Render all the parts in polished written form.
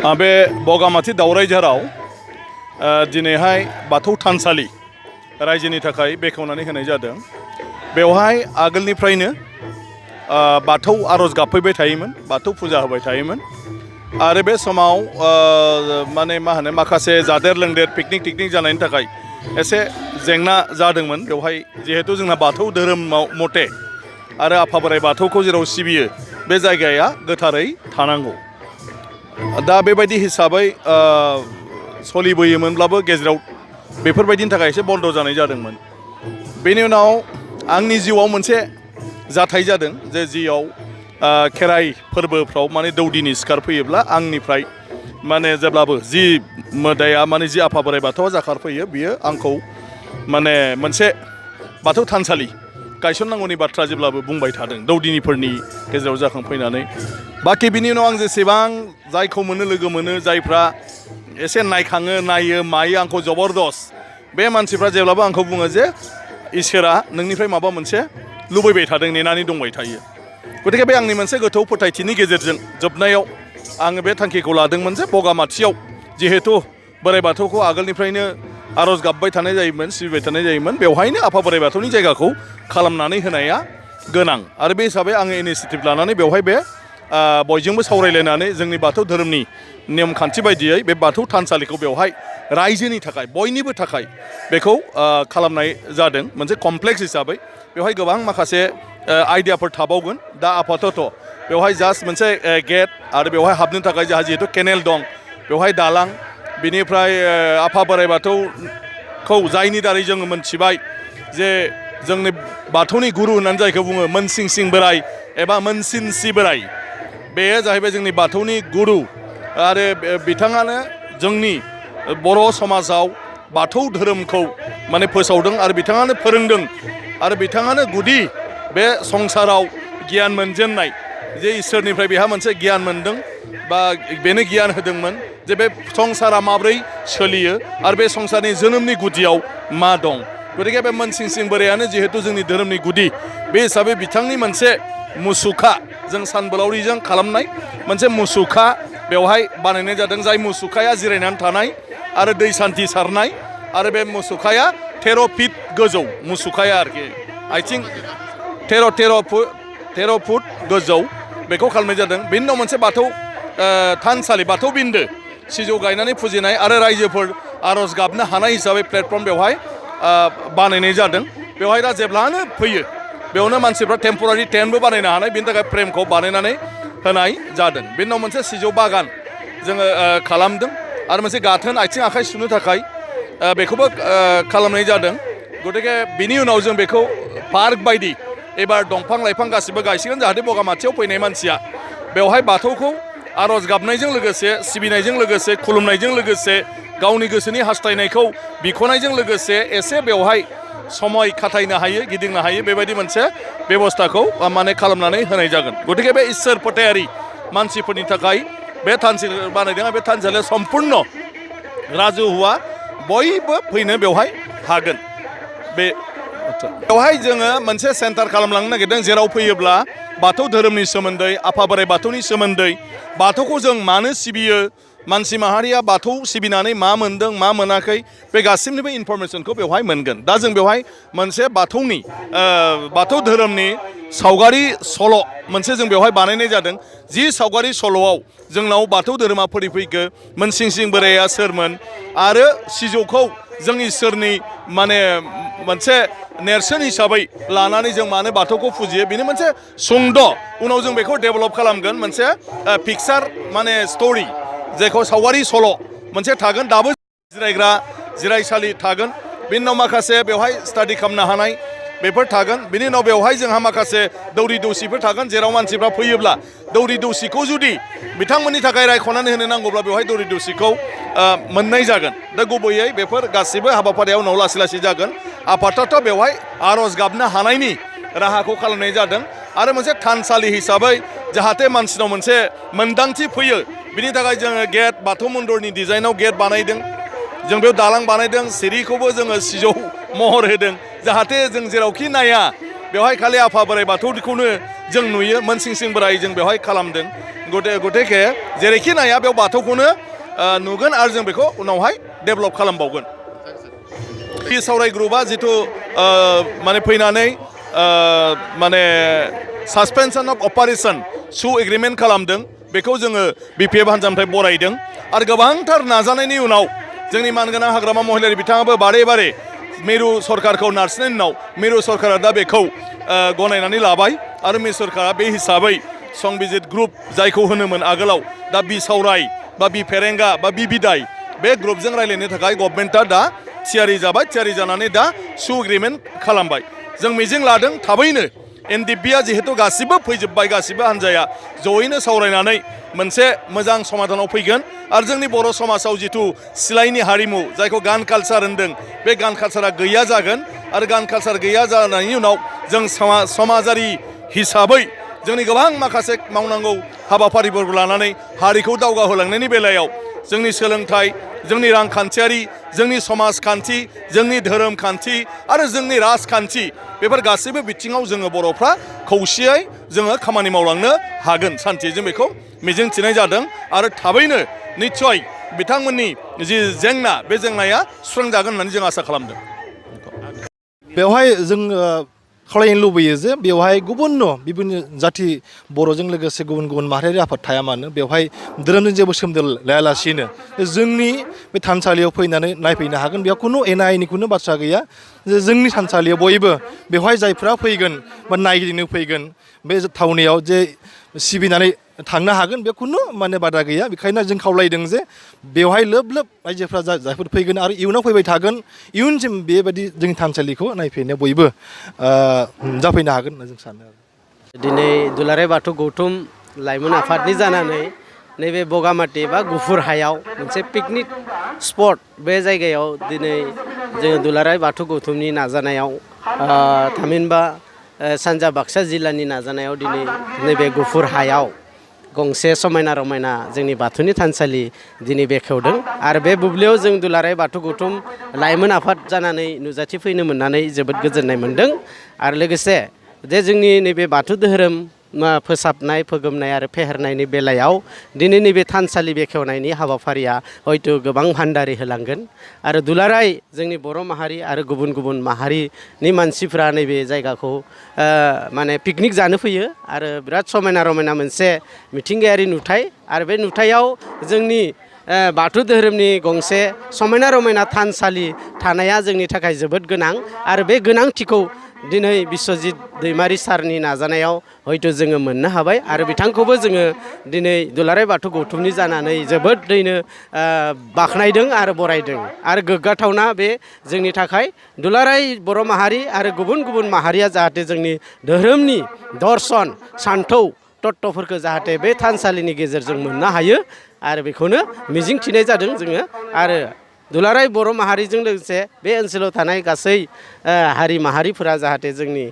बे बगामाथि दावरायझाराव दिनैहाय बाथौ थानसालि रायजोनि थाखाय बेखेवनानै होनाय जादों। बेवहाय आगोलनिफ्रायनो बाथौ आरज गाबफैबाय थायोमोन, बाथौ फुजा होबाय थायोमोन आरो बे समाव माखासे जादेर लोंदेर पिकनिक टिकनिक जानायनि थाखाय एसे जेंना जादोंमोन। बेवहाय जिहेतु जोंना बाथौ धोरोमाव मथे आरो आफा बोराइ बाथौखौ जेराव सिबियो बे जायगाया गोथारै थानांगौ। दा बेबायदि हिसाबै सोलिबोयोमोनब्लाबो गेजेराव बेफोरबायदिनि थाखाय एसे बन्द जानाय जादोंमोन। बेनि उनाव आंनि जिउआव मोनसे जाथाय जादों जे जियाव खेराइ फोरबोफ्राव दौदिनि सिखारफैयोब्ला आंनिफ्राय जेब्लाबो जि मोदाया जि आफा बोराइ बाथौआ जाखारफैयो बियो आंखौ मोनसे बाथौ थानसालि गायसननांगौनि बाथ्रा जेब्लाबो बुंबाय थादों दौदिनिफोरनि गेजेराव जाखांफैनानै। बाखि बिनि उनाव आं जेसेबां जायखौ लोगो मोनो, जायफ्रा एसे नायखाङो नायो मायो आंखौ जबरदस्त, बे मानसिफ्रा जेब्लाबो आंखौ बुङो जे इसोरा नोंनिफ्राय माबा मोनसे लुबैबाय थादों, नेनानै दंबाय थायो। गतिके बे आंनि मोनसे गोथौ फोथायथिनि गेजेरजों जोबनायाव आङो बे थांखिखौ लादोंमोन जे बगामाथियाव जिहेतु बोराइ बाथौखौ आगोलनिफ्रायनो आरज गाबबाय थानाय जायोमोन, सिबिबाय थानाय जायोमोन, बेवहायनो आफा बोराइ बाथौनि जायगाखौ खालामनानै होनाया गोनां। आरो बे हिसाबै आङो इनिसियेटिभ लानानै बेवहाय बे बयजोंबो सावरायलायनानै जोंनि बाथौ धोरोमनि नेमखान्थि बायदियै बे बाथौ थानसालिखौ बेवहाय रायजोनि थाखाय बयनिबो थाखाय बेखौ खालामनाय जादों मोनसे कमप्लेक्स हिसाबै। बेवहाय गोबां माखासे आइडियाफोर थाबावगोन। दा आपातत बेवहाय जास्ट मोनसे गेट आरो बेवहाय हाबनो थाखाय जोंहा जिहेतु केनेल दं, बेवहाय दालां, बिनिफ्राय आफा बोराइ बाथौखौ जायनि दारै जोङो मोनथिबाय जे जोंनि बाथौनि गुरु होननानै जायखौ बुङो मोनसिंसिं बोराइ एबा मोनसिनसि बोराइ, बेयो जाहैबाय जोंनि बाथौनि गुरु आरो बिथाङानो जोंनि बर' समाजाव बाथौ धोरोमखौ फोसावदों आरो बिथाङानो फोरोंदों आरो बिथाङानो गुदि बे संसाराव गियान मोनजेननाय, जे इसोरनिफ्राय बेहा मोनसे गियान मोनदों बा बेनो गियान होदोंमोन जे बे संसारा माब्रै सोलियो आरो बे संसारनि जोनोमनि गुदियाव मा दं। गतिके बे मोनसिंसिं बोरायानो जिहेतु जोंनि धोरोमनि गुदि, बे हिसाबै बिथांनि मोनसे मुसुखा जों सानबोलावरिजों खालामनाय मोनसे मुसुखा बेवहाय बानायनाय जादों। जाय मुसुखाया जिरायनानै थानाय आरो दै सान्थि सारनाय, आरो बे मुसुखाया 13 फिट गोजौ मुसुखाया आरोखि, आथिं 13 फुट गोजौ बेखौ खालामनाय जादों। बेनि उनाव मोनसे बाथौ थानसालि, बाथौ बिन्दो सिजौ गायनानै फुजिनाय आरो रायजोफोर आरज गाबनो हानाय हिसाबै प्लेटफर्म बेवहाय बानायनाय जादों। बेवहाय दा जेब्लानो फैयो बेयावनो मानसिफ्रा टेम्परारि टेन्टबो बानायनो हानाय, बेनि थाखाय फ्रेमखौ बानायनानै होनाय जादों। बेनि उनाव मोनसे सिजौ बागान जोङो खालामदों आरो मोनसे गाथोन आथिं आखाइ सुनो थाखाय बेखौबो खालामनाय जादों। गतिके बिनि उनाव जों बेखौ पार्क बायदि एबार दंफां लाइफां गासिबो गायसिगोन, जाहाथे बगामाथियाव फैनाय मानसिया बेवहाय बाथौखौ आरज गाबनायजों लोगोसे, सिबिनायजों लोगोसे, खुलुमनायजों लोगोसे, गावनि गोसोनि हास्थायनायखौ बिख'नायजों लोगोसे एसे बेवहाय समय खाथायनो हायो, गिदिंनो हायो, बेबायदि मोनसे बेबस्थाखौ खालामनानै होनाय जागोन। गतिके बे इसोर फोथायारि मानसिफोरनि थाखाय बे थानसालि बानायदों। बे थानसालिया सम्पुर्ण राजुहुआ बयबो फैनो बेवहाय हागोन। बेवहाय जोङो मोनसे सेन्टार खालामलांनो नागिरदों, जेराव फैयोब्ला बाथौ धोरोमनि सोमोन्दै, आफा बोराइ बाथौनि सोमोन्दै, बाथौखौ जों मानो सिबियो, मानसि माहारिया बाथौ सिबिनानै मा मोनदों मा मोनाखै, बे गासिबनिबो इनफरमेसनखौ बेवहाय मोनगोन। दा जों बेवहाय मोनसे बाथौ धोरोमनि सावगारि सल' मोनसे जों बेवहाय बानायनाय जादों। जि सावगारि सल'आव जोंनाव बाथौ धोरोमा फैखो, मोनसिंसिं बोराया सोरमोन आरो सिजौखौ जों इसोरनि मोनसे नेरसोन हिसाबै लानानै जों मानो बाथौखौ फुजियो, बेनि मोनसे सुंद' उनाव जों बेखौ डेभेलप खालामगोन। मोनसे पिक्सार स्ट'रि, जायखौ सावगारि सल' मोनसे थागोन। दाबो जिरायग्रा जिरायसालि थागोन। बेनि उनाव माखासे बेवहाय स्टाडि खालामनो हानाय बेफोर थागोन। बिनि उनाव बेवहाय जोंहा माखासे दौरि दौसिफोर थागोन, जेराव मानसिफ्रा फैयोब्ला दौरि दौसिखौ जुदि बिथांमोननि थाखाय रायख'नानै होनो नांगौब्ला बेवहाय दौरि दौसिखौ मोननाय जागोन। दा गुबैयै बेफोर गासिबो हाबाफारिया उनाव लासै लासै जागोन। आपातत बेवहाय आरज गाबनो हानायनि राहाखौ खालामनाय जादों आरो मोनसे थानसालि हिसाबै जाहाथे मानसिनाव मोनसे मोन्दांथि फैयो, बिनि थाखाय जोङो गेट, बाथौ मन्दिरनि डिजाइनाव गेट बानायदों। जों बेयाव दालां बानायदों, सिरिखौबो जोङो सिजौ महर होदों, जाहाथे जों जेरावखि नाया बेवहाय खालि आफा बोराइ बाथौखौनो जों नुयो। मोनसिंसिं बोराइ जों बेवहाय खालामदों। गतिके जेरैखि नाया बेयाव बाथौखौनो नुगोन आरो जों बेखौ उनावहाय डेभेलप खालामबावगोन बे सावराय ग्रुपआ जिथु माने फैनानै माने सासपेनसन अफ अपारेशन सु एग्रिमेन्ट खालामदों बेखौ जोङो BPF हान्जानिफ्राय बरायदों आरो गोबांथार नाजानायनि उनाव जोंनि मानगोनां हाग्रामा महिलारि बिथाङाबो बारे बारे मिरु सरकारखौ नारसिननायनि उनाव मिरु सरकारा दा बेखौ गनायनानै लाबाय आरो मिरु सरकारा बे हिसाबै संबिजित ग्रुप जायखौ होनोमोन आगोलाव दा बिसावराय बा बिफेरेंगा बा बिदाय बे ग्रुपजों रायलायनो थाखाय गभर्नमेन्टआ दा थियारि जाबाय थियारि जानानै दा सु एग्रिमेन्ट खालामबाय जों मिजिं लादों थाबैनो NDPआ जिहेतु गासिबो फैजोब्बाय गासिबो हान्जाया जयैनो सावरायनानै मोनसे मोजां समाधानाव फैगोन आरो जोंनि बर' समाजाव जिथु सिलाइनि हारिमु जायखौ गान कालचार होनदों बे गान कालचारा गैया जागोन आरो गान कालचार गैया जानायनि उनाव जों समाजारि हिसाबै जोंनि गोबां माखासे मावनांगौ हाबाफारिफोरखौ लानानै हारिखौ दावगाहोलांनायनि बेलायाव जोंनि सोलोंथाइ जोंनि रांखान्थियारि जोंनि समाजखान्थि जोंनि धोरोम खान्थि आरो जोंनि राजखान्थि बेफोर गासैबो बिथिङाव जोङो बर'फ्रा खौसेयै जोङो खामानि मावलांनो हागोन सानसे जों बेखौ मिजिंथिनाय जादों आरो थाबैनो निस्सय बिथांमोननि जि जेंना बे जेंनाया सुस्रांजागोन होननानै जों आसा खालामदों बेवहाय जों खावलायनो लुबैयो जे बेवहाय गुबुन जाथि बर'जों लोगोसे गुबुन गुबुन माहारियारि आफाद थाया मानो बेवहाय धोरोमजों जेबो सोमोन्दो लायालासिनो जोंनि बे थानसालियाव फैनानै नायफैनो हागोन बेयाव खुनु एना एनि खुनु बाथ्रा गैया जे जोंनि थानसालियाव बयबो बेवहाय जायफ्रा फैगोन बा नायगिदिंनो फैगोन बे थावनियाव जे सिबिनानै थांनो हागोन बे खुनु माने बादा गैया बेखायनो जों खावलायदों जे बेवहाय लोब लोब रायजोफ्रा जायफोर फैगोन आरो इयुनाव फैबाय थागोन इयुनसिम बेबायदि जोंनि थानसालिखौ नायफैनो बयबो जाफैनो हागोन होनना जों सानो दिनै दुलाराय बाथौ गौथुम लाइमोन आफादनि जानानै नैबे बगामाथि बा गुफुर हायाव मोनसे पिकनिक स्पट बे जायगायाव दिनै जोङो दुलाराय बाथौ गौथुमनि नाजानायाव थामहिनबा सानजा बाक्सा जिल्लानि नाजानायाव दिनै नैबे गुफुर हायाव गंसे समायना रमायना जोंनि बाथौनि थानसालि दिनै बेखेवदों आरो बे बुब्लियाव जों दुलाराय बाथौ गौथुम लाइमोन आफाद जानानै नुजाथि फैनो मोननानै जोबोद गोजोननाय मोन्दों आरो लोगोसे जे जोंनि नैबे बाथौ धोरोम फोसाबनाय फोगोमनाय आरो फेहेरनायनि बेलायाव दिनै नैबे थानसालि बेखेवनायनि हाबाफारिया हयथ' गोबां भान्डारि होलांगोन आरो दुलाराय जोंनि बर' माहारि आरो गुबुन गुबुन माहारिनि मानसिफ्रा नैबे जायगाखौ माने पिकनिक जानो फैयो आरो बिराद समायना रमायना मोनसे मिथिंगायारि नुथाय आरो बे नुथायाव जोंनि बाथौ धोरोमनि गंसे समायना रमायना थानसालि थानाया जोंनि थाखाय जोबोद गोनां आरो बे गोनांथिखौ दिनै बिश्वजित दैमारि सारनि नाजानायाव हयथ' जोङो मोननो हाबाय आरो बिथांखौबो जोङो दिनै दुलाराय बाथौ गौथुमनि जानानै जोबोदैनो बाख्नायदों आरो बरायदों आरो गोग्गाथावना बे जोंनि थाखाय दुलाराय बर' माहारि आरो गुबुन गुबुन माहारिया जाहाथे जोंनि धोरोमनि दर्शन सान्थौ तत्त्वफोरखौ जाहाथे बे थानसालिनि गेजेरजों मोननो हायो आरो बेखौनो मिजिं थिनाय जादों जोङो आरो दुलाराय बर' माहारिजों लोगोसे बे ओनसोलाव थानाय गासै हारि माहारिफोरा जाहाथे जोंनि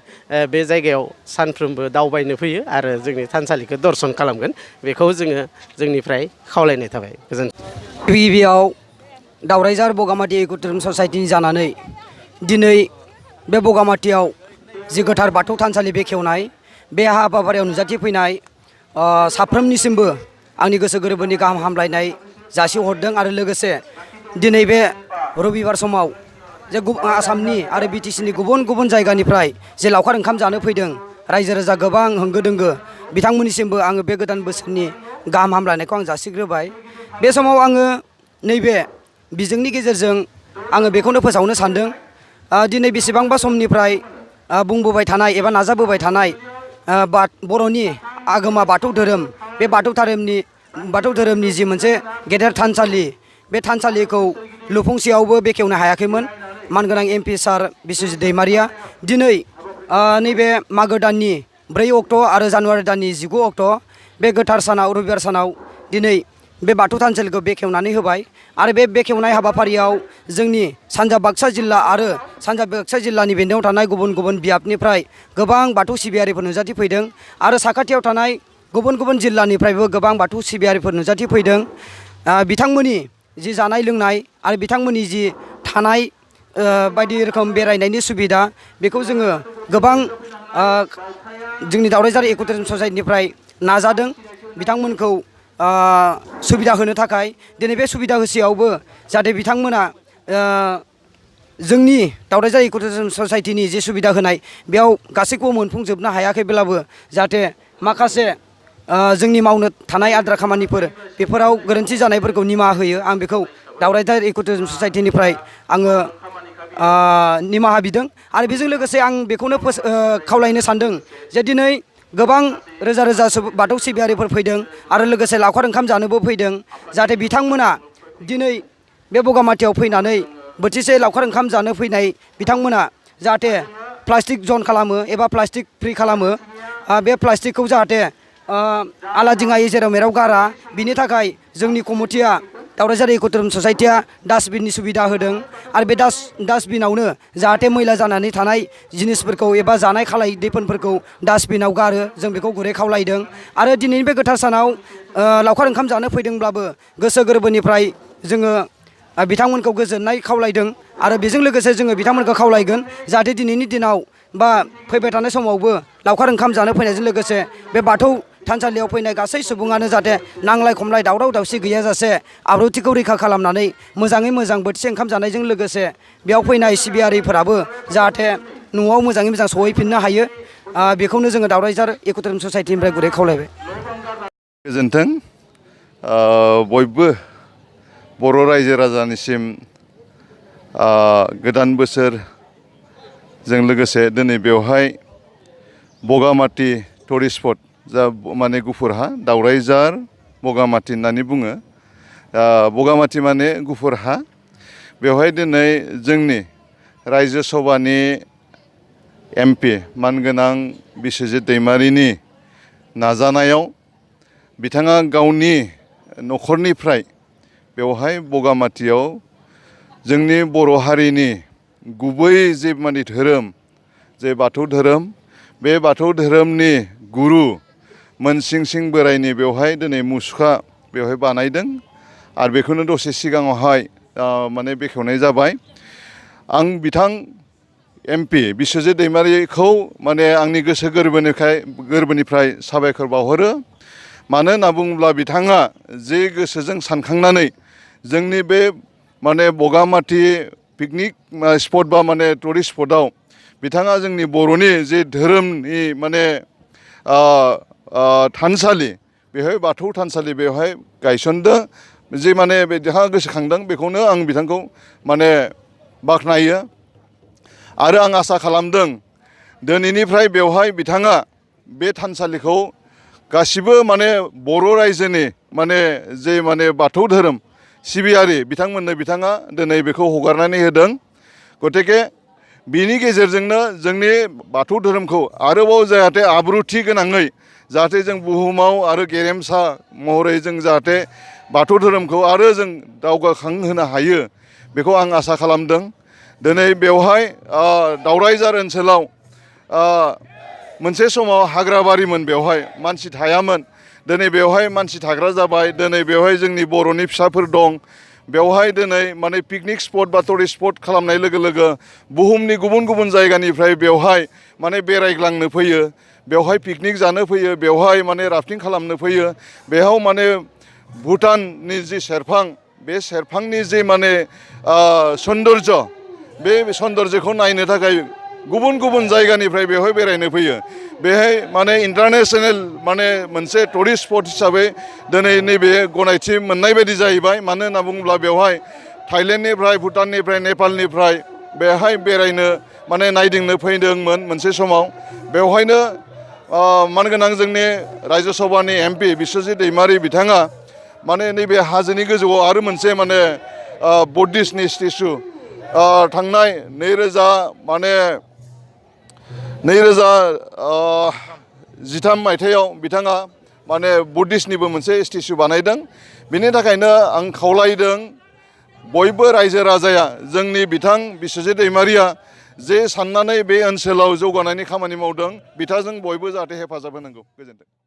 बे जायगायाव सानफ्रोमबो दावबायनो फैयो आरो जोंनि थानसालिखौ दर्शन खालामगोन बेखौ जोङो जोंनिफ्राय खावलायनाय थाबाय गोजोन्थों। गिबियाव दावरायझार बगामाथि इक' टुरिजम ससाइटिनि जानानै दिनै बे बगामाथियाव जि गोथार बाथौ थानसालि बेखेवनाय बे हाबाफारियाव नुजाथि फैनाय साफ्रोमनिसिमबो आंनि गोसो गोरबोनि गाहाम हामलायनाय जासिहरदों आरो लोगोसे दिनै बे रबिबार समाव जे आसामनि आरो BTCनि गुबुन गुबुन जायगानिफ्राय जे लावखार ओंखाम जानो फैदों रायजो राजा गोबां होंगो दोंगो बिथांमोननिसिमबो आङो बे गोदान बोसोरनि गाहाम हामलायनायखौ आं जासिग्रोबाय बे समाव आङो नैबे बिजोंनि गेजेरजों आङो बेखौनो फोसावनो सानदों दिनै बेसेबांबा समनिफ्राय बुंबोबाय थानाय एबा नाजाबोबाय थानाय बर'नि आगोमा बाथौ धोरोम बे बाथौ धोरोमनि जि मोनसे गेदेर थानसालि बे थानसालिखौ लुफुंसेयावबो बेखेवनो हायाखैमोन मानगोनां MP सार बिश्वजित दैमारिया दिनै नैबे मागो दाननि 4 अक्ट' आरो जानुवारि दाननि 19 अक्ट' बे गोथार सानाव रबिबार सानाव दिनै बे बाथौ थानसालिखौ बेखेवनानै होबाय आरो बे बेखेवनाय हाबाफारियाव जोंनि सानजा बाक्सा जिल्ला आरो सानजा बाक्सा जिल्लानि बेन्दोङाव थानाय गुबुन गुबुन बियाबनिफ्राय गोबां बाथौ सिबियारिफोर नुजाथि फैदों आरो साखाथियाव थानाय गुबुन गुबुन जिल्लानिफ्रायबो गोबां बाथौ सिबियारिफोर नुजाथि फैदों बिथांमोननि जि जानाय लोंनाय आरो बिथांमोननि जि थानाय बायदि रोखोम बेरायनायनि सुबिदा बेखौ जोङो गोबां जोंनि दावरायझार इक' टुरिजम ससाइटिनिफ्राय नाजादों बिथांमोनखौ सुबिदा होनो थाखाय दिनै बे सुबिदा होसेयावबो जाहाथे बिथांमोना जोंनि दावरायझार इक'टुरिजम ससाइटिनि जे सुबिदा होनाय बेयाव गासैखौबो मोनफुंजोबनो हायाखैब्लाबो जाहाथे माखासे जोंनि मावनो थानाय आद्रा खामानिफोर बेफोराव गोरोन्थि जानायफोरखौ निमाहा होयो आं बेखौ दावरायझार इक'टुरिजम ससाइटिनिफ्राय आङो निमाहा बिदों आरो बेजों लोगोसे आं बेखौनो खावलायनो सानदों जे दिनै गोबां रोजा रोजा बाथौ सिबियारिफोर फैदों आरो लोगोसे लावखार ओंखाम जानोबो फैदों जाहाथे बिथांमोना दिनै बे बगामाथियाव फैनानै बोथिसे लावखार ओंखाम जानो फैनाय बिथांमोना जाहाथे प्लास्टिक जन खालामो एबा प्लास्टिक फ्रि खालामो बे प्लास्टिकखौ जाहाथे आलादिङायै जेराव मेराव गारा बिनि थाखाय जोंनि कमिटिया दावरायझार इक'टुरिजम ससाइटिया डास्टबिननि सुबिदा होदों आरो बे डास्टबिनावनो जाहाथे मैला जानानै थानाय जिनिसफोरखौ एबा जानाय खालाय दैफोनफोरखौ डास्टबिनाव गारो जों बेखौ गुरै खावलायदों आरो दिनैनि बे गोथार सानाव लावखार ओंखाम जानो फैदोंब्लाबो गोसो गोरबोनिफ्राय जोङो बिथांमोनखौ गोजोननाय खावलायदों आरो बेजों लोगोसे जोङो बिथांमोनखौ खावलायगोन जाहाथे दिनैनि दिनाव बा फैबाय थानाय समावबो लावखार ओंखाम जानो फैनायजों लोगोसे बे बाथौ थानसालियाव फैनाय गासै सुबुङानो जाहाथे नांलाय खमलाय दावराव दावसि गैयाजासे आब्रुथिखौ रैखा खालामनानै मोजाङै मोजां बोथिसे ओंखाम जानायजों लोगोसे बेयाव फैनाय सिबियारिफोराबो जाहाथे न'आव मोजाङै मोजां सहैफिननो हायो बेखौनो जोङो दावरायझार इक'टुरिजम ससाइटिनिफ्राय गुरै खावलायबाय। गोजोन्थों बयबो बर' रायजो राजानिसिम गोदान बोसोरजों लोगोसे दिनै बेवहाय बगामाथि टुरिस्ट स्पट जा माने गुफुर हा दावरायझार बगामाथि होननानै बुङो बगामाथि माने गुफुर हा बेवहाय दिनै जोंनि रायजो सभानि MP मानगोनां बिस्वजित दैमारिनि नाजानायाव बिथाङा गावनि न'खरनिफ्राय बेवहाय बगामाथियाव जोंनि बर' हारिनि गुबै जे माने धोरोम जे बाथौ धोरोम बे बाथौ धोरोमनि गुरु मोनसिं सिं बोराइनि बेवहाय दिनै मुसुखा बेवहाय बानायदों आरो बेखौनो दसे सिगाङावहाय माने बेखेवनाय जाबाय आं बिथां MP बिस्वजित दैमारिखौ माने आंनि गोसो गोरबोनिफ्राय साबायखर बावहरो मानो होनना बुङोब्ला बिथाङा जे गोसोजों सानखांनानै जोंनि बे माने बगामाथि पिकनिक स्पट बा माने टुरिस्ट स्पटआव बिथाङा जोंनि बर'नि जे धोरोमनि माने थानसालि बेवहाय बाथौ थानसालि बेवहाय गायसनदों जे माने बिथाङा गोसोखांदों बेखौनो आं बिथांखौ माने बाख्नायो आरो आं आसा खालामदों दिनैनिफ्राय बेवहाय बिथाङा बे थानसालिखौ गासिबो माने बर' रायजोनि माने जे माने बाथौ धोरोम सिबियारि बिथांमोननो बिथाङा दिनै बेखौ हगारनानै होदों गतिके बिनि गेजेरजोंनो जोंनि बाथौ धोरोमखौ आरोबाव जाहाथे आब्रुथि गोनाङै जाहाथे जों बुहुमाव आरो गेरेमसा महरै जों जाहाथे बाथौ धोरोमखौ आरो जों दावगाखांहोनो हायो बेखौ आं आसा खालामदों दिनै बेवहाय दावरायझार ओनसोलाव मोनसे समाव हाग्राबारिमोन बेवहाय मानसि थायामोन दिनै बेवहाय मानसि थाग्रा जाबाय दिनै बेवहाय जोंनि बर'नि फिसाफोर दं बेवहाय दिनै माने पिकनिक स्पट बा टुरिस्ट स्पट खालामनाय लोगो लोगो बुहुमनि गुबुन गुबुन जायगानिफ्राय बेवहाय माने बेरायग्लांनो फैयो बेवहाय पिकनिक जानो फैयो बेवहाय माने राफ्टिं खालामनो फैयो बेयाव माने भुटाननि जि सेरफां बे सेरफांनि जे माने सौन्दर्य बे सौन्दर्यखौ नायनो थाखाय गुबुन गुबुन जायगानिफ्राय बेवहाय बेरायनो फैयो बेहाय माने इन्टारनेशनेल माने मोनसे टुरिस्ट स्पट हिसाबै दिनै नैबे गनायथि मोननाय बायदि जाहैबाय मानो होनना बुङोब्ला बेवहाय थाइलेण्डनिफ्राय भुटाननिफ्राय नेपालनिफ्राय बेहाय बेरायनो माने नायदिंनो फैदोंमोन मोनसे समाव बेवहायनो मानगोनां जोंनि रायजो सभानि MP बिस्वजित दैमारि बिथाङा माने नैबे हाजोनि गोजौआव आरो मोनसे माने बुद्धिस्टनि स्टेचु थांनाय 2013 मायथाइयाव बिथाङा माने बुद्धिस्टनिबो मोनसे स्टेचु बानायदों बिनि थाखायनो आं खावलायदों बयबो रायजो राजाया जोंनि बिथां बिस्वजित दैमारिया जे साननानै बे ओनसोलाव जौगानायनि खामानि मावदों बिथांजों बयबो जाहाथे हेफाजाब होनांगौ गोजोन्थों।